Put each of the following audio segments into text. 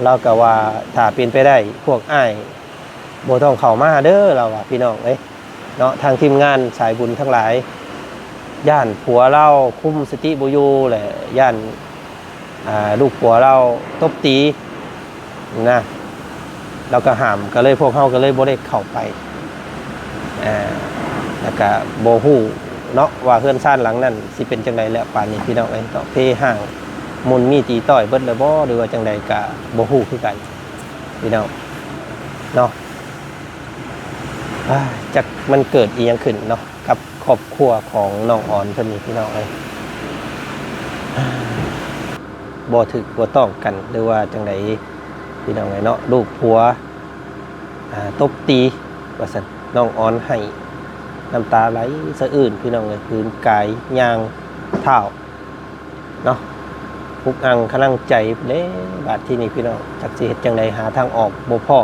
ລາວກໍວ່າ ຖ້າເປັນໄປໄດ້ ພວກອ້າຍບໍ່ຕ້ອງເຂົ້າມາເດີ ລາວວ່າ ພີ່ນ້ອງເອີຍເນາະ. ທາງທີມງານສາຍບຸນທັງຫຼາຍ ຢ້ານຜົວລາວຄຸມສະຕິບໍ່ຢູ່ ແລະ ຢ້ານ ອ່າ ລູກຜົວລາວຕົບຕີນະ ລາວກໍຫ້າມ ກໍເລີຍ ພວກເຮົາກໍເລີຍບໍ່ໄດ້ເຂົ້າໄປ ອ່າ ແລ້ວກໍບໍ່ຮູ້ເນາະວ່າເຮືອນຊານຫຼັງນັ້ນຊິເປັນຈັ່ງໃດແລ້ວ ປານນີ້ ພີ່ນ້ອງເອີຍເນາະ. ເພຮ້າງ ໝຸ່ນມີຕີຕ້ອຍເບິດແລ້ວບໍ່ ຫຼືວ່າຈັ່ງໃດກໍບໍ່ຮູ້ຄືກັນ ພີ່ນ້ອງເນາະ. ອ່າ ຈັກມັນເກີດອີ່ຫຍັງຂຶ້ນເນາະ ກັບຄອບຄົວຂອງນ້ອງອອນເພິ່ນນີ້ ພີ່ນ້ອງເອີຍ ບໍ່ຖືກບໍ່ຕ້ອງກັນ ຫຼືວ່າຈັ່ງໃດ ພີ່ນ້ອງເອີຍເນາະ. ລູກຜົວ ອ່າ ຕົບຕີວ່າຊັ້ນ ນ້ອງອອນໄຫ້ນ້ຳຕາໄຫຼສະອື່ນ ພີ່ນ້ອງເອີຍ ຜືນກາຍຍ່າງທ້າວເນາະ ອຸກອັ່ງຂະນັງໃຈເດ້. ບາດທີນີ້ ພີ່ນ້ອງ ຈັກຊິເຮັດຈັ່ງໃດ ຫາທາງອອກບໍ່ພໍ້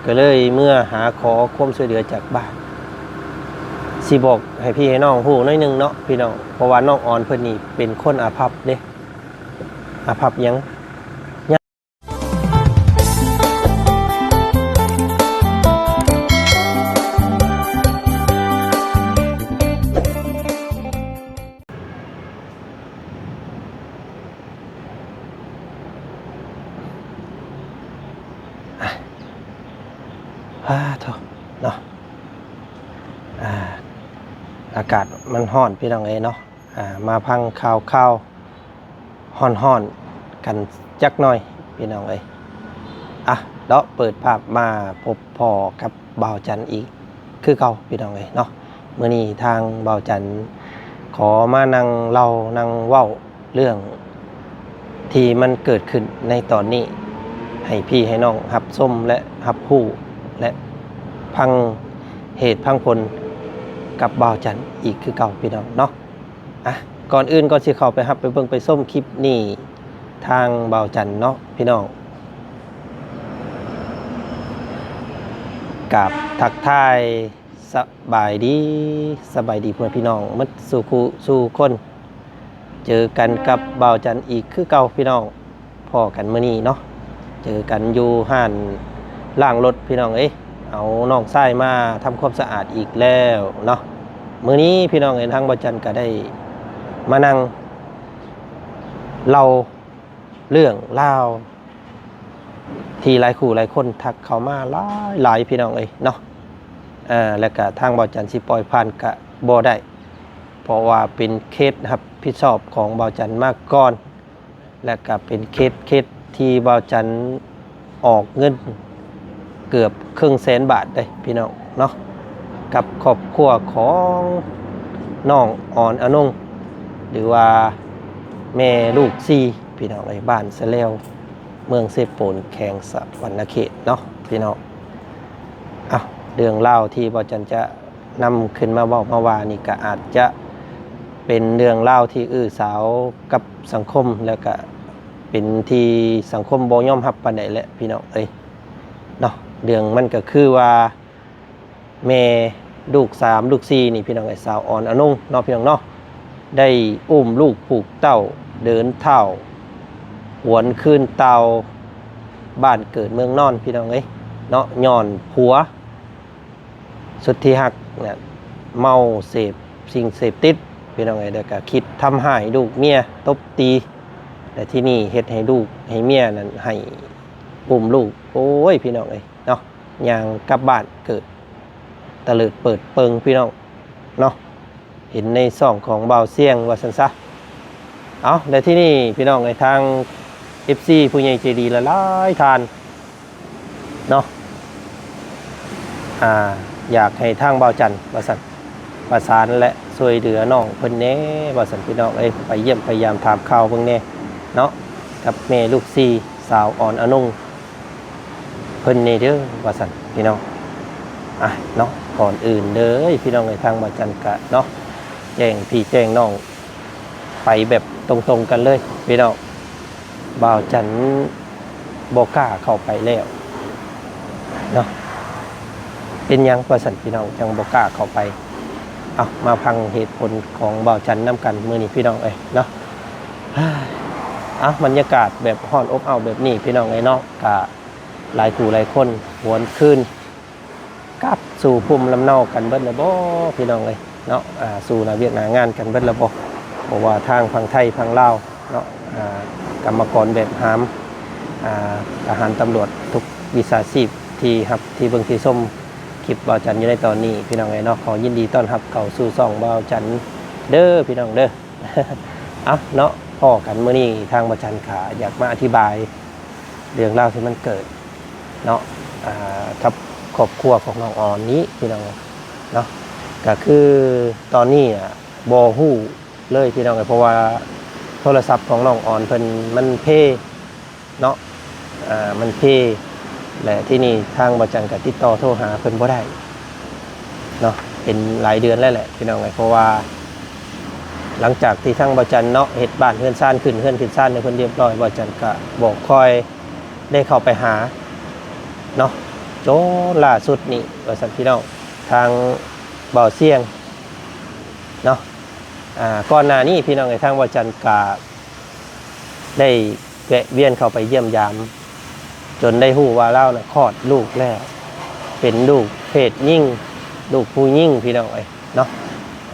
ກໍເລີຍເມືອຫາຂໍຄວາມຊ່ວຍເຫຼືອຈາກບ້ານ. ຊິບອກໃຫ້ພີ່ໃຫ້ນ້ອງຮູ້ໜ້ອຍໜຶ່ງເນາະ ພີ່ນ້ອງ ເພາະວ່ານ້ອງອອນເພິ່ນນີ້ເປັນຄົນອາພັບເດ້ ອາພັບຫຍັງ ອາ ໂທ້ເນາະ ອາ ອາກາດມັນຮ້ອນ ພີ່ນ້ອງເອີຍເນາະ. ອາ ມາຟັງຂ່າວໆ ຮ້ອນໆ ກັນຈັກໜ່ອຍ ພີ່ນ້ອງເອີຍ. ອະ ເນາະ ເປີດພາບມາພົບພໍ້ກັບບ່າວຈັນອີກຄືເກົ່າ ພີ່ນ້ອງເອີຍເນາະ. ມື້ນີ້ທາງບ່າວຈັນຂໍມານັ່ງເລົ່ານັ່ງເວົ້າເລື່ອງທີ່ມັນເກີດຂຶ້ນໃນຕອນນີ້ ໃຫ້ພີ່ໃຫ້ນ້ອງຮັບຊົມ ແລະ ຮັບຮູ້ ແລະ ຟັງເຫດຟັງຜົນກັບບ່າວຈັນອີກຄືເກົ່າ ພີ່ນ້ອງເນາະ. ອະ ກ່ອນອື່ນ ກ່ອນຊິເຂົ້າໄປຮັບໄປເບິ່ງໄປຊົມຄລິບນີ້ ທາງບ່າວຈັນເນາະ ພີ່ນ້ອງ ກາບທັກທາຍສະບາຍດີ ສະບາຍດີພໍ່ແມ່ພີ່ນ້ອງໝົດສູ່ຄູ່ສູ່ຄົນ. ເຈີກັນກັບບ່າວຈັນອີກຄືເກົ່າ ພີ່ນ້ອງ. ພໍ້ກັນມື້ນີ້ເນາະ ເຈີກັນຢູ່ຮ້ານລ້າງລົດ ພີ່ນ້ອງເອີຍ. ເອົານ້ອງຊາຍມາທຳຄວາມສະອາດອີກແລ້ວເນາະ. ມື້ນີ້ ພີ່ນ້ອງເອີຍ ທາງບ່າວຈັນກໍໄດ້ມານັ່ງເລົ່າເລື່ອງລາວ ທີ່ຫຼາຍຄູ່ຫຼາຍຄົນທັກເຂົ້າມາຫຼາຍໆ ພີ່ນ້ອງເອີຍເນາະ. ເອີ ແລ້ວກະທາງບ່າວຈັນຊິປ່ອຍຜ່ານກະບໍ່ໄດ້ ເພາະວ່າເປັນເຂດຮັບຜິດຊອບຂອງບ່າວຈັນມາກ່ອນ ແລະກະເປັນເຂດ ເຂດທີ່ບ່າວຈັນອອກເງິນເກືອບເຄິ່ງແສນບາດເດ້ ພີ່ນ້ອງເນາະ ກັບຄອບຄົວຂອງນ້ອງອອນອະນົງ ຫຼືວ່າແມ່ລູກສີ່ ພີ່ນ້ອງເອີຍ ບ້ານສະແລວ ເມືອງເຊໂປນ ແຂວງສະຫວັນນະເຂດເນາະ ພີ່ນ້ອງ. ເອົາ ເລື່ອງລາວທີ່ບ່າວຈັນຈະ ນຳຂຶ້ນມາເວົ້າມາວ່ານີ້ ກະອາດຈະເປັນເລື່ອງລາວທີ່ອື້ສາວກັບສັງຄົມ ແລ້ວກະເປັນທີ່ສັງຄົມບໍ່ຍອມຮັບປານໃດແຫຼະ ພີ່ນ້ອງເອີຍເນາະ. ເລື່ອງມັນກະຄືວ່າ ແມ່ລູກສາມລູກສີ່ນີ້ ພີ່ນ້ອງເອີຍ ສາວອອນອະນົງເນາະ ພີ່ນ້ອງເນາະ ໄດ້ອຸ້ມລູກຜູກເຕົ້າ ເດີນເທົ້າຫວນຄືນເຕົ່າ ບ້ານເກີດເມືອງນອນ ພີ່ນ້ອງເອີຍເນາະ ຍ້ອນຜົວ ສຸດທີ່ຮັກນະ ເມົາເສບສິ່ງເສບຕິດ ພີ່ນ້ອງເອີຍ ແລ້ວກະຄິດທຳຮ້າຍລູກເມຍ ຕົບຕີ ແລະ ທີ່ນີ້ເຮັດໃຫ້ລູກໃຫ້ເມຍນັ້ນໄຫ້ ອຸ້ມລູກ ໂອ້ຍ ພີ່ນ້ອງເອີຍເນາະ ຍ່າງກັບບ້ານເກີດ ຕະເຫຼີດເປີດເປິງ ພີ່ນ້ອງເນາະ. ເຫັນໃນຊ່ອງຂອງບ່າວຊຽງວ່າຊັ້ນຊະ. ເອົາ ແລະ ທີ່ນີ້ ພີ່ນ້ອງເອີຍ ທາງເອັຟຊີຜູ້ໃຫຍ່ໃຈດີຫຼາຍໆທ່ານເນາະ ອ່າ ຢາກໃຫ້ທາງບ່າວຈັນວ່າຊັ້ນ ປະສານ ແລະ ຊ່ວຍເຫຼືອນ້ອງເພິ່ນແດ່ວ່າຊັ້ນ ພີ່ນ້ອງເອີຍ ໄປຢ້ຽມໄປຢາມຖາມຂ່າວເບິ່ງແດ່ເນາະ ກັບແມ່ລູກສີ່ ສາວອອນອະນົງ ເພິ່ນແດ່ເດີວ່າຊັ້ນ ພີ່ນ້ອງ. ອ່ະເນາະ ກ່ອນອື່ນເລີຍ ພີ່ນ້ອງເອີຍ ທາງບ່າວຈັນກະເນາະ ແຈ້ງພີ່ແຈ້ງນ້ອງໄປແບບຕົງໆກັນເລີຍ ພີ່ນ້ອງ. ບ່າວຈັນບໍ່ກ້າເຂົ້າໄປແລ້ວເນາະ. ເປັນຫຍັງວ່າຊັ້ນ ພີ່ນ້ອງ ຈັ່ງບໍ່ກ້າເຂົ້າໄປ? ເອົາ ມາຟັງເຫດຜົນຂອງບ່າວຈັນນຳກັນມື້ນີ້ ພີ່ນ້ອງເອີຍເນາະ. ອ່ະ ບັນຍາກາດແບບຮ້ອນອົບເອົ້າແບບນີ້ ພີ່ນ້ອງເອີຍເນາະ ກະຫຼາຍຄູ່ຫຼາຍຄົນຫວນຄືນກັບສູ່ພູມລຳເນົາກັນເບິດແລ້ວບໍ່ ພີ່ນ້ອງເອີຍເນາະ? ອ່າ ສູ່ໜ້າວຽກໜ້າງານກັນເບິດແລ້ວບໍ່? ບໍ່ວ່າທາງຝັ່ງໄທຝັ່ງລາວເນາະ ອ່າ ກຳມະກອນແບບຫາມ ອ່າ ທະຫານຕຳຫຼວດທຸກວິຊາຊີບທີ່ຮັບ ທີ່ເບິ່ງທີ່ຊົມຄລິບບ່າວຈັນຢູ່ໃນຕອນນີ້ ພີ່ນ້ອງເອີຍເນາະ ຂໍຍິນດີຕ້ອນຮັບເຂົ້າສູ່ຊ່ອງບ່າວຈັນເດີ ພີ່ນ້ອງເດີ. ເອົ້າເນາະ ພໍ້ກັນມື້ນີ້ ທາງບ່າວຈັນກະຢາກມາອະທິບາຍເລື່ອງລາວທີ່ມັນເກີດເນາະ ອ່າ ກັບຄອບຄົວຂອງນ້ອງອອນນີ້ ພີ່ນ້ອງເນາະ. ກະຄືຕອນນີ້ອະ ບໍ່ຮູ້ເລີຍ ພີ່ນ້ອງເອີຍ ເພາະວ່າໂທລະສັບຂອງນ້ອງອອນເພິ່ນມັນເພ ເນາະ ອ່າ ມັນເພ ແລະ ທີ່ນີ້ທາງບ່າວຈັນກໍຕິດຕໍ່ໂທຫາເພິ່ນບໍ່ໄດ້ເນາະ ເປັນຫຼາຍເດືອນແລ້ວແຫຼະ ພີ່ນ້ອງເອີຍ ເພາະວ່າຫຼັງຈາກທີ່ທາງບ່າວຈັນເນາະ ເຮັດບ້ານເຮືອນຊານຂຶ້ນ ເຮືອນຂຶ້ນຊານໃຫ້ເພິ່ນຮຽບຮ້ອຍ ບ່າວຈັນກໍບໍ່ຄ່ອຍໄດ້ເຂົ້າໄປຫາເນາະ ຈົນລ່າສຸດນີ້ວ່າຊັ້ນ ພີ່ນ້ອງ ທາງບ່າວຊຽງເນາະ ອ່າ ກ່ອນໜ້ານີ້ ພີ່ນ້ອງເອີຍ ທາງບ່າວຈັນກໍ ໄດ້ແວະວຽນເຂົ້າໄປຢ້ຽມຢາມ ຈົນໄດ້ຮູ້ວ່າລາວນະຄອດລູກແລ້ວ ເປັນລູກເພດຍິງ ລູກຜູ້ຍິງ ພີ່ນ້ອງເອີຍເນາະ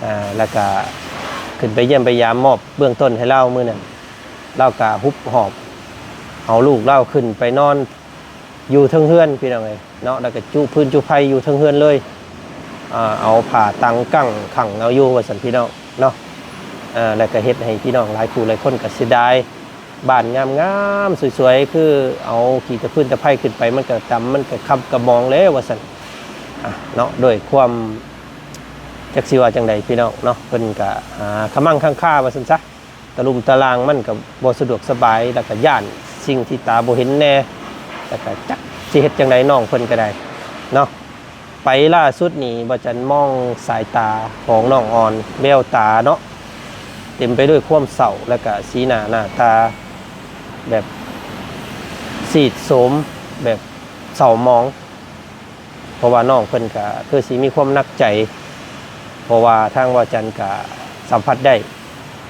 ອ່າ ແລ້ວກະຂຶ້ນໄປຢ້ຽມໄປຢາມ ມອບເບື້ອງຕົ້ນໃຫ້ລາວມື້ນັ້ນ ລາວກະຮຸບຫອບເອົາລູກລາວຂຶ້ນໄປນອນ ຢູ່ເທິງເຮືອນ ພີ່ນ້ອງເອີຍເນາະ ແລ້ວກໍຈຸຟືນຈຸໄຟຢູ່ເທິງເຮືອນເລີຍ ອ່າ ເອົາຜ້າຕັງກັ້ງຂັງເອົາຢູ່ວ່າຊັ້ນ ພີ່ນ້ອງເນາະ ເອີ ແລ້ວກໍເຮັດໃຫ້ພີ່ນ້ອງຫຼາຍຄູ່ຫຼາຍຄົນກໍເສຍດາຍ ບ້ານງາມໆ ສວຍໆ ຄືເອົາຂີ້ຕະຟືນຕະໄພຂຶ້ນໄປ ມັນກໍດຳ ມັນກໍຄຳກະໝອງແລ້ວວ່າຊັ້ນ ອ່າ ເນາະ ດ້ວຍຄວາມ ຈັກຊິວ່າຈັ່ງໃດ ພີ່ນ້ອງເນາະ ເພິ່ນກໍຫາຂະມັງຄັງຄາວ່າຊັ້ນຊະ ຕະລຸ່ມຕະລ່າງມັນກໍບໍ່ສະດວກສະບາຍ ແລ້ວກໍຢ້ານສິ່ງທີ່ຕາບໍ່ເຫັນແດ່ ແລ້ວກໍຈັກຊິເຮັດຈັ່ງໃດ ນ້ອງເພິ່ນກໍໄດ້ເນາະ. ໄປລ່າສຸດນີ້ ບ່າວຈັນມອງສາຍຕາຂອງນ້ອງອອນ ແວວຕາເນາະ ເຕັມໄປດ້ວຍຄວາມເສົ້າ ແລ້ວກໍສີໜ້າໜ້າຕາແບບຊີດໂຊມ ແບບເສົ້າໝອງ. ເພາະວ່ານ້ອງເພິ່ນກະຄືຊິມີຄວາມໜັກໃຈ ເພາະວ່າທາງບ່າວຈັນກະສຳຜັດໄດ້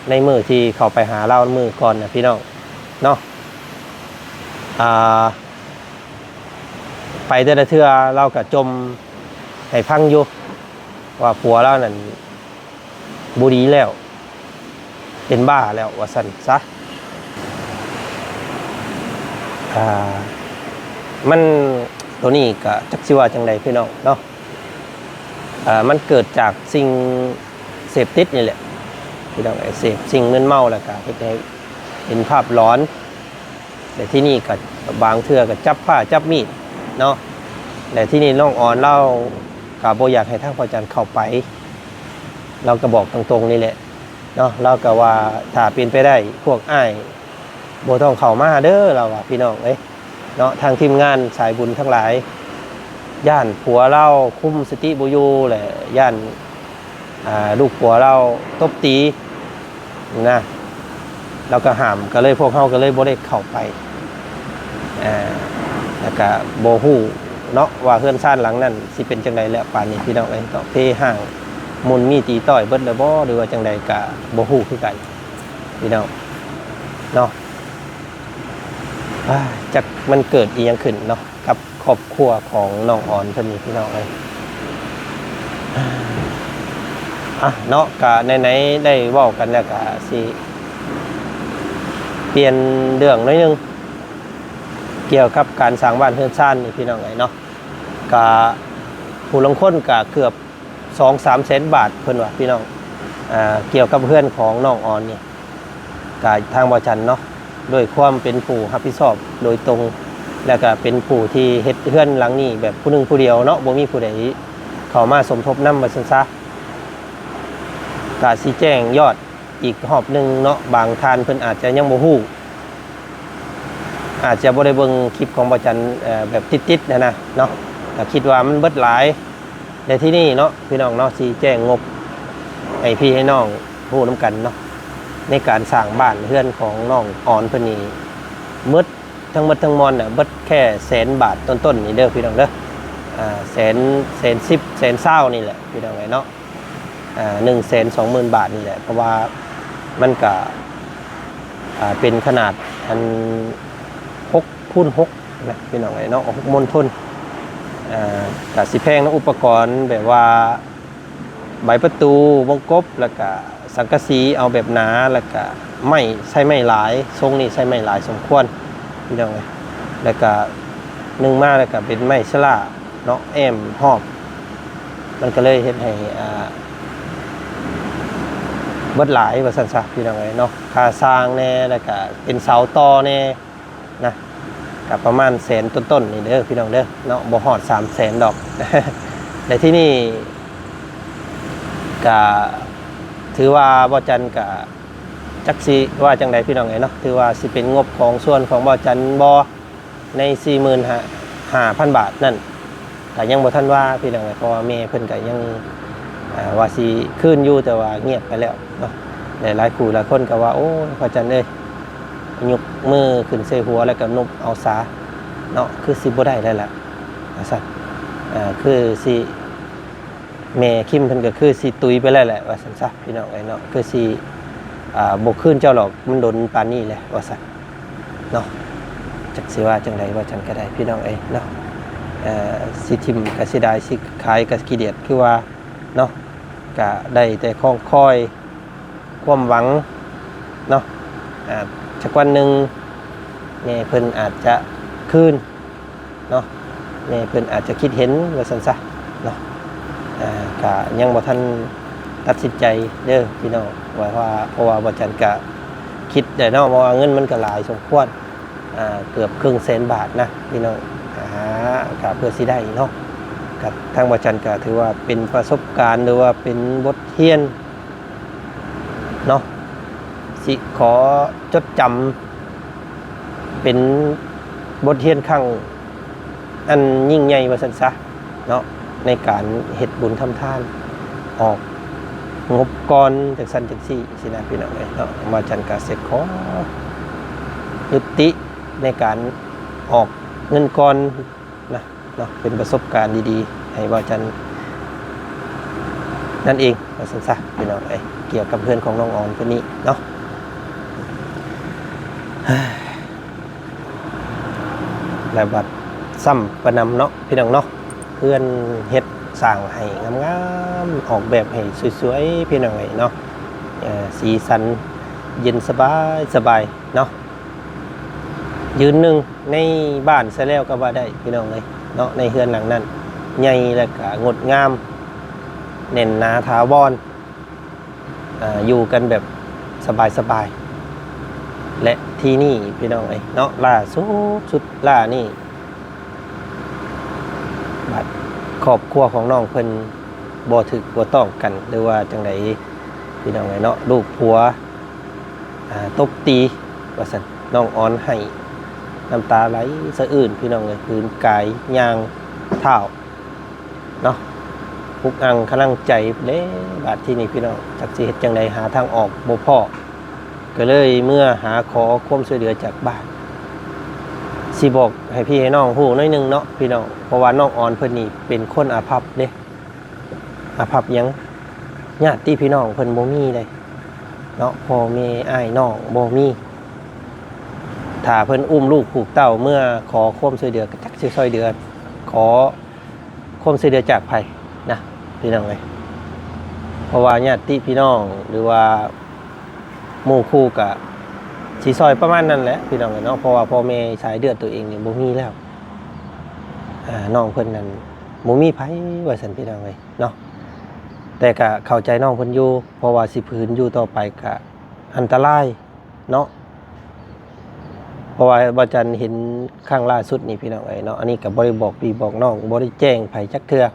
ໃນມື້ທີ່ເຂົ້າໄປຫາລາວມື້ກ່ອນນະພີ່ນ້ອງເນາະ ອ່າ ໄປແຕ່ລະເທື່ອລາວກະຈົ່ມໃຫ້ຟັງຢູ່ ວ່າຜົວລາວນັ້ນ ບໍ່ດີແລ້ວ ເປັນບ້າແລ້ວວ່າຊັ້ນຊະ ອ່າ ມັນ ໂຕນີ້ກະຈັກຊິວ່າຈັ່ງໃດພີ່ນ້ອງເນາະ ອ່າ ມັນເກີດຈາກສິ່ງເສບຕິດນີ້ແຫຼະ ພີ່ນ້ອງເອີຍ ເສບສິ່ງມຶນເມົາ ແລ້ວກະເຮັດໃຫ້ເຫັນພາບຫຼອນ ແລະ ທີ່ນີ້ກໍບາງເທື່ອກໍຈັບພ້າຈັບມີດເນາະ ແລະ ທີ່ນີ້ນ້ອງອອນລາວກໍບໍ່ຢາກໃຫ້ທາງພະອາຈານເຂົ້າໄປ ລາວກໍບອກຕົງໆນີ້ແຫຼະເນາະ ລາວກໍວ່າຖ້າເປັນໄປໄດ້ພວກອ້າຍບໍ່ຕ້ອງເຂົ້າມາເດີ ລາວວ່າ ພີ່ນ້ອງເອີຍເນາະ ທາງທີມງານສາຍບຸນທັງຫຼາຍ ຢ້ານຜົວລາວຄຸມສະຕິບໍ່ຢູ່ ແລະ ຢ້ານ ອ່າ ລູກຜົວລາວຕົບຕີນະ ລາວກໍຫ້າມ ກໍເລີຍ ພວກເຮົາກໍເລີຍບໍ່ໄດ້ເຂົ້າໄປ ອ່າ ແລ້ວກໍບໍ່ຮູ້ເນາະວ່າເຮືອນຊານຫຼັງນັ້ນຊິເປັນຈັ່ງໃດແລ້ວ ປານນີ້ພີ່ນ້ອງເອີຍເນາະ ເພຮ້າງ ໝຸ່ນມີຕີຕ້ອຍເບິດແລ້ວບໍ່ ຫຼືວ່າຈັ່ງໃດກໍບໍ່ຮູ້ຄືກັນພີ່ນ້ອງເນາະ ອ່າ ຈັກມັນເກີດອີ່ຫຍັງຂຶ້ນເນາະ ກັບຄອບຄົວຂອງນ້ອງອອນເພິ່ນນີ້ພີ່ນ້ອງເອີຍ ອ່ະເນາະ ກະໃນໆໄດ້ເວົ້າກັນແລ້ວ ກະຊິປ່ຽນເລື່ອງໜ້ອຍໜຶ່ງ ກ່ຽວກັບການສ້າງບ້ານເຮືອນຊານນີ້ພີ່ນ້ອງເອີຍເນາະ ກະຜູ້ລາງຄົນກະເກືອບ ສອງສາມແສນບາດ ເພິ່ນວ່າພີ່ນ້ອງ ອ່າ ກ່ຽວກັບເຮືອນຂອງນ້ອງອອນນີ້ ກະທາງບ່າວຈັນເນາະ ດ້ວຍຄວາມເປັນຜູ້ຮັບຜິດຊອບໂດຍຕົງ ແລ້ວກະເປັນຜູ້ທີ່ເຮັດເຮືອນຫຼັງນີ້ແບບຜູ້ໜຶ່ງຜູ້ດຽວເນາະ ບໍ່ມີຜູ້ໃດເຂົ້າມາສົມທົບນຳວ່າຊັ້ນຊະ ກະຊິແຈ້ງຍອດອີກຮອບໜຶ່ງເນາະ ບາງທ່ານເພິ່ນອາດຈະຍັງບໍ່ຮູ້ ອາດຈະບໍ່ໄດ້ເບິ່ງຄລິບຂອງບ່າວຈັນ ເອີ ແບບຕິດໆຫັ້ນນະເນາະ ກໍຄິດວ່າມັນເບິດຫຼາຍ ແຕ່ທີ່ນີ້ເນາະ ພີ່ນ້ອງເນາະ ຊິແຈ້ງງົບໃຫ້ພີ່ໃຫ້ນ້ອງຮູ້ນຳກັນເນາະ ໃນການສ້າງບ້ານເຮືອນຂອງນ້ອງອອນເພິ່ນນີ້ ໝົດ ທັງໝົດທັງມວນນະ ເບິດແຄ່ແສນບາດຕົ້ນໆນີ້ເດີພີ່ນ້ອງເດີ ອ່າ ແສນ ແສນສິບ ແສນຊາວນີ້ແຫຼະ ພີ່ນ້ອງເອີຍເນາະ ອ່າ ໜຶ່ງແສນສອງໝື່ນບາດນີ້ແຫຼະ ເພາະວ່າມັນກະ ອ່າ ເປັນຂະໜາດ ອັນ ຫົກຄູນຫົກ ນະພີ່ນ້ອງເອີຍເນາະ ຫົກມົນທົນ. ເອີ ກະຊິແພງນຳອຸປະກອນແບບວ່າ ໃບປະຕູ ວົງກົບ ແລ້ວກະສັງກະສີເອົາແບບໜາ ແລ້ວກະໄມ້ ໃຊ້ໄມ້ຫຼາຍ ຊົງນີ້ໃຊ້ໄມ້ຫຼາຍສົມຄວນພີ່ນ້ອງເອີຍ. ແລ້ວກະໜຶ່ງມາ ແລ້ວກະເປັນໄມ້ຊະລາເນາະ ແອ້ມຮອບ ມັນກະເລີຍເຮັດໃຫ້ ອ່າ ເບິດຫຼາຍວ່າຊັ້ນຊະພີ່ນ້ອງເອີຍເນາະ ຄ່າຊ່າງແດ່ ແລ້ວກະເປັນເສົາຕໍ່ແດ່ ນະ ກະປະມານແສນຕົ້ນໆນີ້ເດີພີ່ນ້ອງເດີເນາະ ບໍ່ຮອດສາມແສນດອກ. ແລະ ທີ່ນີ້ກະຖືວ່າບ່າວຈັນກະຈັກຊິວ່າຈັ່ງໃດພີ່ນ້ອງເອີຍເນາະ ຖືວ່າຊິເປັນງົບຂອງສ່ວນຂອງບ່າວຈັນບໍ່ ໃນສີ່ໝື່ນຫ້າພັນບາດນັ້ນ ກະຍັງບໍ່ທັນວ່າພີ່ນ້ອງເອີຍ ເພາະວ່າແມ່ເພິ່ນກະຍັງ ອ່າ ວ່າຊິຄືນຢູ່ ແຕ່ວ່າງຽບໄປແລ້ວເນາະ. ຫຼາຍໆຄູ່ຫຼາຍຄົນກະວ່າ ໂອ້ຍ ພະຈັນເອີຍ ຍົກມືຂຶ້ນໃສ່ຫົວແລ້ວກະນົບເອົາສາເນາະ ຄືຊິບໍ່ໄດ້ແລ້ວລະ ວ່າຊັ້ນ. ອ່າ ຄືຊິ ແມ່ຄິມເພິ່ນກະຄືຊິຕຸຍໄປແລ້ວແຫຼະ ວ່າຊັ້ນຊະ ພີ່ນ້ອງເອີຍເນາະ ຄືຊິ ອ່າ ບໍ່ຄືນເຈົ້າດອກ ມັນດົນປານນີ້ແຫຼະ ວ່າຊັ້ນເນາະ. ຈັກຊິວ່າຈັ່ງໃດ ວ່າຈັ່ງກະໄດ້ ພີ່ນ້ອງເອີຍເນາະ ເອີ ຊິຖິ້ມກະເສຍດາຍ ຊິຂາຍກະຂີ້ດຽດ ຄືວ່າເນາະ ກະໄດ້ແຕ່ຄອງຄອຍຄວາມຫວັງເນາະ ອາດ ຈັກວັນໜຶ່ງແມ່ເພິ່ນອາດຈະຄືນ ເນາະ ແມ່ເພິ່ນອາດຈະຄິດເຫັນວ່າຊັ້ນຊະເນາະ. ອ່າ ກະຍັງບໍ່ທັນຕັດສິນໃຈເດີພີ່ນ້ອງ ວ່າ ວ່າ ເພາະວ່າບ່າວຈັນກະຄິດໄດ້ເນາະ ເພາະວ່າເງິນມັນກະຫຼາຍສົມຄວນ ອ່າ ເກືອບເຄິ່ງແສນບາດນະພີ່ນ້ອງ ອ່າ ກະເພື່ອຊິໄດ້ເນາະ. ກະທາງບ່າວຈັນກະຖືວ່າເປັນປະສົບການ ຫຼືວ່າເປັນບົດຮຽນ ເນາະ ຊິຂໍຈົດຈຳເປັນບົດຮຽນຄັ້ງອັນຍິ່ງໃຫຍ່ວ່າຊັ້ນຊະເນາະ ໃນການເຮັດບຸນທຳທານ ອອກງົບກ່ອນ ຈັ່ງຊັ້ນຈັ່ງຊີ້ຊີ້ນະ ພີ່ນ້ອງເອີຍເນາະ. ບ່າວຈັນກະຊິຂໍຍຸຕິໃນການອອກເງິນກ່ອນ ນະເນາະ ເປັນປະສົບການດີໆໃຫ້ບ່າວຈັນນັ້ນເອງ ວ່າຊັ້ນຊະ ພີ່ນ້ອງເອີຍ ກ່ຽວກັບເຮືອນຂອງນ້ອງອອນເພິ່ນນີ້ເນາະ. ແລ້ວບັດຊ້ຳປະນຳເນາະ ພີ່ນ້ອງເນາະ ເຮືອນເຮັດສ້າງໃຫ້ງາມໆ ອອກແບບໃຫ້ສວຍໆ ພີ່ນ້ອງເອີຍເນາະ ເອີ ສີສັນເຢັນສະບາຍໆເນາະ. ຢືນໜຶ່ງໃນບ້ານຊະແລ້ວກໍວ່າໄດ້ພີ່ນ້ອງເອີຍເນາະ ໃນເຮືອນຫຼັງນັ້ນ ໃຫຍ່ແລ້ວກະງົດງາມ ແໜ້ນໜາຖາວອນ ອ່າ ຢູ່ກັນແບບສະບາຍໆ. ແລະ ທີ່ນີ້ພີ່ນ້ອງເອີຍເນາະ ລ່າສຸດ ສຸດລ່ານີ້ ບາດຄອບຄົວຂອງນ້ອງເພິ່ນບໍ່ຖືກບໍ່ຕ້ອງກັນ ຫຼືວ່າຈັ່ງໃດ ພີ່ນ້ອງເອີຍເນາະ ລູກຜົວ ອ່າ ຕົບຕີວ່າຊັ້ນ ນ້ອງອອນໄຫ້ນ້ຳຕາໄຫຼສະອື່ນ ພີ່ນ້ອງເອີຍ ຜືນກາຍຍ່າງທ້າວເນາະ ອຸກອັ່ງກຳລັງໃຈເດ້. ບາດທີນີ້ພີ່ນ້ອງ ຈັກຊິເຮັດຈັ່ງໃດ ຫາທາງອອກບໍ່ພໍ້ ກໍເລີຍເມືອຫາຂໍຄວາມຊ່ວຍເຫຼືອຈາກບ້ານ. ຊິບອກໃຫ້ພີ່ໃຫ້ນ້ອງຮູ້ໜ້ອຍໜຶ່ງເນາະ ພີ່ນ້ອງ ເພາະວ່ານ້ອງອອນເພິ່ນນີ້ເປັນຄົນອາພັບເດ້. ອາພັບຫຍັງ? ຍາດຕິພີ່ນ້ອງເພິ່ນບໍ່ມີເດ້ເນາະ ພໍ່ແມ່ອ້າຍນ້ອງບໍ່ມີ. ຖ້າເພິ່ນອຸ້ມລູກຜູກເຕົ້າເມືອຂໍຄວາມຊ່ວຍເຫຼືອ ກໍຈັກຊິຊ່ວຍເຫຼືອ ຂໍຄວາມຊ່ວຍເຫຼືອຈາກໃຜນະ ພີ່ນ້ອງເອີຍ. ເພາະວ່າຍາດຕິພີ່ນ້ອງ ຫຼືວ່າໝູ່ຄູ່ ກະຊິຊ່ອຍປະມານນັ້ນແຫຼະ ພີ່ນ້ອງເອີຍເນາະ ເພາະວ່າພໍ່ແມ່ສາຍເລືອດຕົວເອງນີ້ບໍ່ມີແລ້ວ. ອ່າ ນ້ອງເພິ່ນນັ້ນບໍ່ມີໃຜວ່າຊັ້ນ ພີ່ນ້ອງເອີຍເນາະ. ແຕ່ກະເຂົ້າໃຈນ້ອງເພິ່ນຢູ່ ເພາະວ່າຊິຜືນຢູ່ຕໍ່ໄປກະອັນຕະລາຍເນາະ. ເພາະວ່າບ່າວຈັນເຫັນຄັ້ງລ່າສຸດນີ້ ພີ່ນ້ອງເອີຍເນາະ ອັນນີ້ກະບໍ່ໄດ້ບອກພີ່ບອກນ້ອງ ບໍ່ໄດ້ແຈ້ງໃຜຈັກເທື່ອ.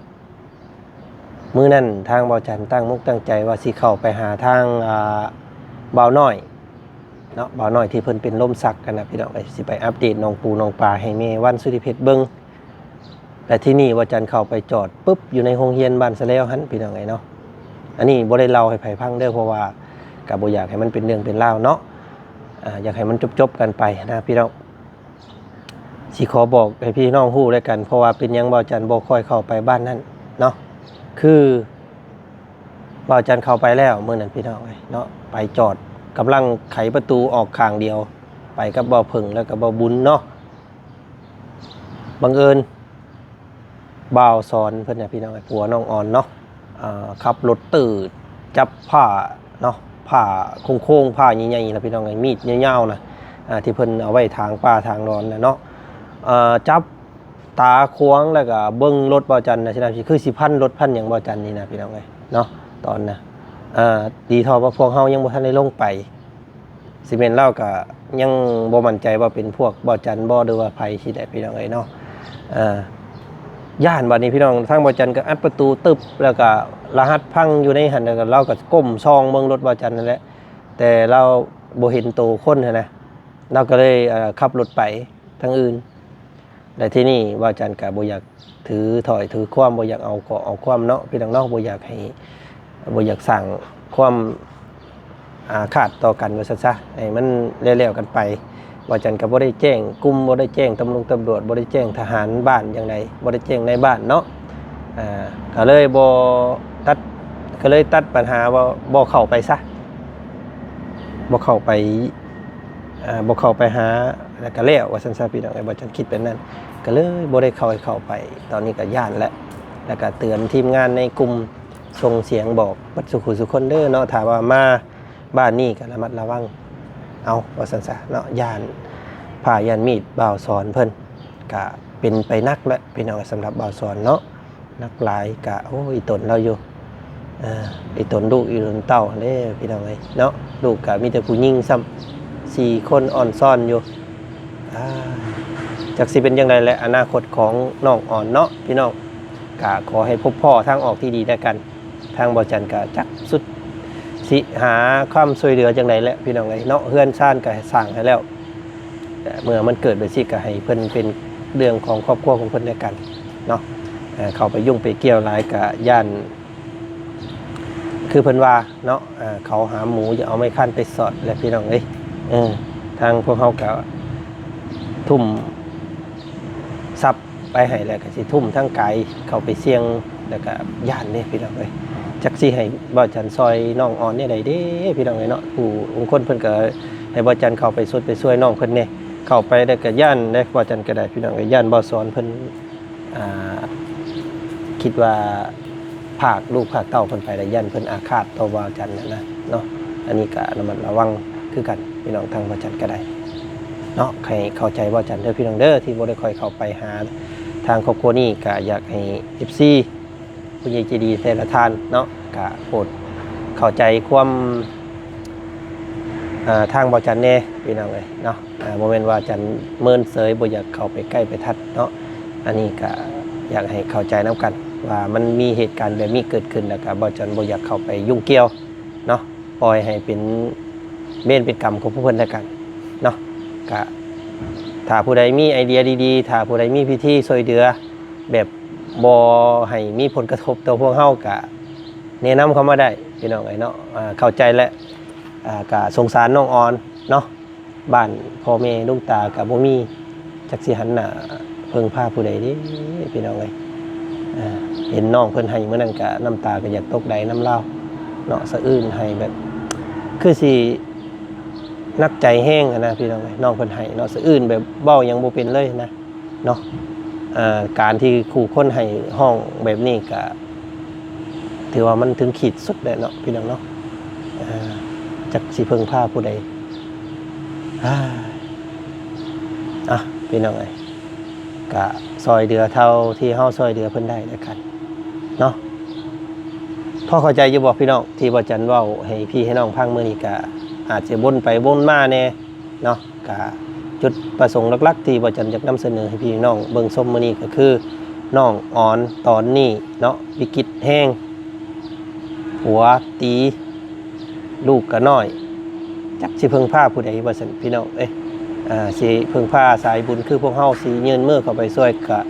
ມື້ນັ້ນທາງບ່າວຈັນຕັ້ງມົກຕັ້ງໃຈວ່າຊິເຂົ້າໄປຫາທາງ ອ່າ ບ່າວນ້ອຍເນາະ ບ່າວນ້ອຍທີ່ເພິ່ນເປັນລົມຊັກຫັ້ນນະ ພີ່ນ້ອງເອີຍ ຊິໄປອັບເດດໜອງປູໜອງປາໃຫ້ແມ່ວັນສຸທິເພັດເບິ່ງ. ແລະ ທີນີ້ບ່າວຈັນເຂົ້າໄປຈອດປຶບຢູ່ໃນໂຮງຮຽນບ້ານສະແລວຫັ້ນ ພີ່ນ້ອງເອີຍເນາະ. ອັນນີ້ບໍ່ໄດ້ເລົ່າໃຫ້ໃຜຟັງເດີ ເພາະວ່າກະບໍ່ຢາກໃຫ້ມັນເປັນເລື່ອງເປັນລາວເນາະ ອ່າ ຢາກໃຫ້ມັນຈົບໆກັນໄປນະ ພີ່ນ້ອງ. ຊິຂໍບອກໃຫ້ພີ່ນ້ອງຮູ້ແລ້ວກັນ ເພາະວ່າເປັນຫຍັງບ່າວຈັນບໍ່ຄ່ອຍເຂົ້າໄປບ້ານນັ້ນເນາະ ຄືບ່າວຈັນເຂົ້າໄປແລ້ວມື້ນັ້ນ ພີ່ນ້ອງເອີຍເນາະ ໄປຈອດ ກຳລັງໄຂປະຕູອອກຂ້າງດຽວ ໄປກັບບ່າວເຜິ້ງ ແລ້ວກໍບ່າວບຸນເນາະ. ບັງເອີນບ່າວສອນເພິ່ນນະ ພີ່ນ້ອງເອີຍ ຜົວນ້ອງອອນເນາະ ເອີ່ ຂັບລົດຕື້ຈັບພ້າເນາະ ພ້າໂຄ້ງໆ ພ້າໃຫຍ່ໆ ລະ ພີ່ນ້ອງເອີຍ ມີດຍາວໆ ນະ ອ່າ ທີ່ເພິ່ນເອົາໄວ້ຖາງປ່າຖາງດອນນະເນາະ ເອີ່ ຈັບຕາຂວາງ ແລ້ວກໍເບິ່ງລົດບ່າວຈັນນະ ຊິນະ ຄືຊິພັນລົດພັນຫຍັງບ່າວຈັນນີ້ນະ ພີ່ນ້ອງເອີຍເນາະ. ຕອນນະ ເອີ່ ດີເທົ່າວ່າພວກເຮົາຍັງບໍ່ທັນໄດ້ລົງໄປ ຊິແມ່ນລາວກະຍັງບໍ່ໝັ້ນໃຈວ່າເປັນພວກບ່າວຈັນບໍ່ ຫຼືວ່າໃຜຊີ້ແຫຼະ ພີ່ນ້ອງເອີຍເນາະ. ເອີ ຢ້ານບາດນີ້ພີ່ນ້ອງ ທາງບ່າວຈັນກະອັດປະຕູຕຶບ ແລ້ວກະລະຫັດພັງຢູ່ໃນຫັ້ນ ແລ້ວກະລາວກະກົ້ມສ່ອງເບິ່ງລົດບ່າວຈັນຫັ້ນແຫຼະ ແຕ່ລາວບໍ່ເຫັນໂຕຄົນຫັ້ນນະ ລາວກະເລີຍ ເອີ ຂັບລົດໄປທາງອື່ນ. ແລະ ທີນີ້ບ່າວຈັນກະບໍ່ຢາກຖືຖ້ອຍຖືຄວາມ ບໍ່ຢາກເອົາເກາະເອົາຄວາມເນາະ ພີ່ນ້ອງເນາະ ບໍ່ຢາກໃຫ້ ບໍ່ຢາກສ້າງຄວາມອາຄາດຕໍ່ກັນວ່າຊັ້ນຊະ ໃຫ້ມັນແລ້ວໆກັນໄປ. ບ່າວຈັນກະບໍ່ໄດ້ແຈ້ງກຸ່ມ ບໍ່ໄດ້ແຈ້ງຕຳລົງຕຳຫຼວດ ບໍ່ໄດ້ແຈ້ງທະຫານບ້ານຫຍັງໃດ ບໍ່ໄດ້ແຈ້ງນາຍບ້ານເນາະ ອ່າ ກະເລີຍບໍ່ຕັດ ກະເລີຍຕັດປັນຫາວ່າບໍ່ເຂົ້າໄປຊະ ບໍ່ເຂົ້າໄປ ອ່າ ບໍ່ເຂົ້າໄປຫາ ແລ້ວກະແລ້ວວ່າຊັ້ນຊະ ພີ່ນ້ອງເອີຍ ບ່າວຈັນຄິດແບບນັ້ນ ກະເລີຍບໍ່ໄດ້ເຂົ້າ ເຂົ້າໄປ. ຕອນນີ້ກະຢ້ານແຫຼະ ແລ້ວກະເຕືອນທີມງານໃນກຸ່ມ ສົ່ງສຽງບອກເບິດສູ່ຜູ້ສູ່ຄົນເດີເນາະ ຖ້າວ່າມາບ້ານນີ້ກະລະມັດລະວັງເອົາວ່າຊັ້ນຊະເນາະ ຢ້ານພ້າຢ້ານມີດບ່າວສອນເພິ່ນ ກະເປັນໄປໜັກແຫຼະ ພີ່ນ້ອງ ສຳລັບບ່າວສອນເນາະ. ໜັກຫຼາຍກະ ໂອ້ ອີ່ຕົນລາວຢູ່ ເອີ ອີ່ຕົນລູກອີ່ຕົນເຕົ້າເດ້ ພີ່ນ້ອງເອີຍເນາະ ລູກກະມີແຕ່ຜູ້ຍິງຊ້ຳ ສີ່ຄົນອອນຊອນຢູ່ ອ່າ ຈັກຊິເປັນຈັ່ງໃດແຫຼະ ອະນາຄົດຂອງນ້ອງອອນເນາະ ພີ່ນ້ອງ ກະຂໍໃຫ້ພົບພໍ້ທາງອອກທີ່ດີແດ່ກັນ. ທາງບ່າວຈັນກະຈັກສຸດຊິຫາຄວາມຊ່ວຍເຫຼືອຈັ່ງໃດແຫຼະ ພີ່ນ້ອງເອີຍເນາະ ເຮືອນຊານກະສ້າງໃຫ້ແລ້ວ ເມື່ອມັນເກີດແບບຊີ້ກະໃຫ້ເພິ່ນເປັນເລື່ອງຂອງຄອບຄົວຂອງເພິ່ນແດ່ກັນເນາະ ເຂົ້າໄປຫຍຸ້ງໄປກ່ຽວຫຼາຍກະຢ້ານ ຄືເພິ່ນວ່າເນາະ ເຂົາຫາໝູ ຢ່າເອົາໄມ້ຄັນໄປສອດແຫຼະ ພີ່ນ້ອງເອີຍ ເອີ ທາງພວກເຮົາກະທຸ່ມຊັບໄປໃຫ້ແລ້ວ ກະຊິທຸ່ມທາງກາຍເຂົ້າໄປສ່ຽງ ແລ້ວກະຢ້ານເດ້ ພີ່ນ້ອງເອີຍ ຈັກຊິໃຫ້ບ່າວຈັນຊ່ອຍນ້ອງອອນແນວໃດເດ້ ພີ່ນ້ອງເອີຍເນາະ ຜູ້ ບາງຄົນເພິ່ນກະໃຫ້ບ່າວຈັນເຂົ້າໄປຊຸດໄປຊ່ວຍນ້ອງເພິ່ນແດ່ ເຂົ້າໄປແລ້ວກະຢ້ານເດ້ ບ່າວຈັນກະໄດ້ ພີ່ນ້ອງເອີຍ ຢ້ານບ່າວສອນເພິ່ນ ອ່າ ຄິດວ່າພາກລູກພາກເຕົ້າເພິ່ນໄປແລ້ວ ຢ້ານເພິ່ນອາຄາດຕໍ່ບ່າວຈັນຫັ້ນນະເນາະ ອັນນີ້ກະລະມັດລະວັງຄືກັນ ພີ່ນ້ອງ ທາງບ່າວຈັນກະໄດ້ເນາະ ໃຫ້ເຂົ້າໃຈບ່າວຈັນເດີ ພີ່ນ້ອງເດີ ທີ່ບໍ່ໄດ້ຄ່ອຍເຂົ້າໄປຫາທາງຄອບຄົວນີ້ ກະຢາກໃຫ້ເອັຟຊີ ຜູ້ໃຫຍ່ໃຈດີແຕ່ລະທ່ານເນາະ ກະໂປດເຂົ້າໃຈຄວາມ ເອີ ທາງບ່າວຈັນແດ່ ພີ່ນ້ອງເອີຍເນາະ ອ່າ ບໍ່ແມ່ນວ່າຈັນເມີນເສີຍ ບໍ່ຢາກເຂົ້າໄປໃກ້ໄປທັດເນາະ ອັນນີ້ກະຢາກໃຫ້ເຂົ້າໃຈນຳກັນ ວ່າມັນມີເຫດການແບບນີ້ເກີດຂຶ້ນ ແລ້ວກະບ່າວຈັນບໍ່ຢາກເຂົ້າໄປຫຍຸ້ງກ່ຽວເນາະ ປ່ອຍໃຫ້ເປັນເວນເປັນກຳຂອງພວກເພິ່ນແລ້ວກັນເນາະ ກະຖ້າຜູ້ໃດມີໄອເດຍດີໆ ຖ້າຜູ້ໃດມີວິທີຊ່ວຍເຫຼືອແບບບໍ່ໃຫ້ມີຜົນກະທົບຕໍ່ພວກເຮົາ ກະແນະນຳເຂົ້າມາໄດ້ ພີ່ນ້ອງເອີຍເນາະ ເຂົ້າໃຈແຫຼະ ກະສົງສານນ້ອງອອນເນາະ ບ້ານພໍ່ແມ່ລຸງຕາກະບໍ່ມີ ຈັກຊິຫັນໜ້າເພິ່ງພາຜູ້ໃດເດ້ ພີ່ນ້ອງເອີຍ ເຫັນນ້ອງເພິ່ນໄຫ້ມື້ນັ້ນກະນ້ຳຕາກະຢາກຕົກໄດນຳລາວເນາະ ສະອື້ນໄຫ້ແບບ ຄືຊິໜັກໃຈແຮງຫັ້ນນະ ພີ່ນ້ອງເອີຍ ນ້ອງເພິ່ນໄຫ້ເນາະ ສະອື້ນແບບເວົ້າຫຍັງບໍ່ເປັນເລີຍຫັ້ນນະ ເນາະ ເອີ່ ການທີ່ຄູ່ຄົນໃຫ້ຮ້ອງແບບນີ້ກະ ຖືວ່າມັນເຖິງຂີດສຸດແລ້ວເນາະ ພີ່ນ້ອງເນາະ ເອີ່ ຈັກຊິເພິ່ງພາຜູ້ໃດ ອາ ພີ່ນ້ອງເອີຍ ກະຊ່ອຍເຫຼືອເທົ່າທີ່ເຮົາຊ່ອຍເຫຼືອເພິ່ນໄດ້ແລ້ວກັນເນາະ ພໍເຂົ້າໃຈຢູ່ບໍ່ ພີ່ນ້ອງ ທີ່ບ່າວຈັນເວົ້າໃຫ້ພີ່ໃຫ້ນ້ອງຟັງມື້ນີ້ ກະອາດຈະວົນໄປວົນມາແດ່ເນາະ ກະຈຸດປະສົງຫຼັກໆ ທີ່ບ່າວຈັນຢາກນຳສະເໜີໃຫ້ພີ່ນ້ອງເບິ່ງຊົມມື້ນີ້ ກະຄືນ້ອງອອນຕອນນີ້ເນາະ ວິກິດແຮງ ຜົວຕີ ລູກກະນ້ອຍ ຈັກຊິເພິ່ງພາຜູ້ໃດວ່າຊັ້ນ ພີ່ນ້ອງເອີຍ ອ່າ ຊິເພິ່ງພາສາຍບຸນຄືພວກເຮົາ ຊິຍື່ນມືເຂົ້າໄປຊ່ວຍກະ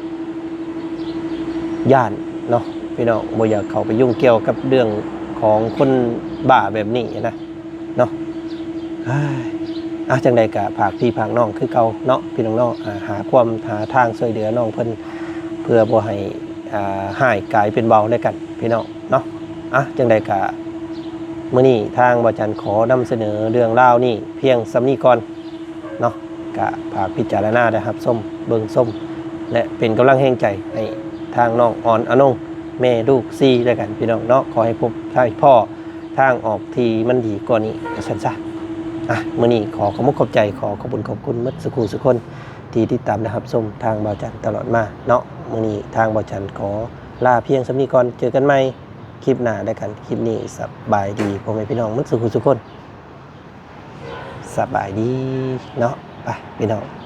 ຢ້ານເນາະ ພີ່ນ້ອງ ບໍ່ຢາກເຂົ້າໄປຫຍຸ້ງກ່ຽວກັບເລື່ອງຂອງຄົນບ້າແບບນີ້ນະ ເນາະ ເອີຍ ອ່າ ຈັ່ງໃດກະຝາກພີ່ຝາກນ້ອງຄືເກົ່າເນາະ ພີ່ນ້ອງເນາະ ອ່າ ຫາຄວາມຫາທາງຊ່ວຍເຫຼືອນ້ອງເພິ່ນ ເພື່ອບໍ່ໃຫ້ ອ່າ ຮ້າຍກາຍເປັນເບົາແລ້ວກັນ ພີ່ນ້ອງເນາະ ອ່າ ຈັ່ງໃດກະ ມື້ນີ້ທາງບ່າວຈັນຂໍນຳສະເໜີເລື່ອງລາວນີ້ພຽງສ່ຳນີ້ກ່ອນ ເນາະ ກະຝາກພິຈາລະນາໄດ້ຮັບຊົມເບິ່ງຊົມ ແລະ ເປັນກຳລັງແຮງໃຈໃຫ້ທາງນ້ອງອອນອານົງ ແມ່ລູກສີ່ ແລ້ວກັນພີ່ນ້ອງເນາະ. ຂໍໃຫ້ພົບໃຫ້ພໍ້ທາງອອກທີ່ມັນດີກວ່ານີ້ ວ່າຊັ້ນຊະ. ອ່ະ ມື້ນີ້ຂໍຂອບມຸກຂອບໃຈ ຂໍຂອບບຸນຂອບຄຸນໝົດສູ່ຄູ່ສູ່ຄົນ ທີ່ຕິດຕາມ ແລະ ຮັບຊົມທາງບ່າວຈັນຕະຫຼອດມາເນາະ. ມື້ນີ້ທາງບ່າວຈັນຂໍລາພຽງສ່ຳນີ້ກ່ອນ ເຈີກັນໃໝ່ຄລິບໜ້າແລ້ວກັນ. ຄລິບນີ້ສະບາຍດີພໍ່ແມ່ພີ່ນ້ອງໝົດສູ່ຄູ່ສູ່ຄົນ ສະບາຍດີເນາະ. ໄປພີ່ນ້ອງ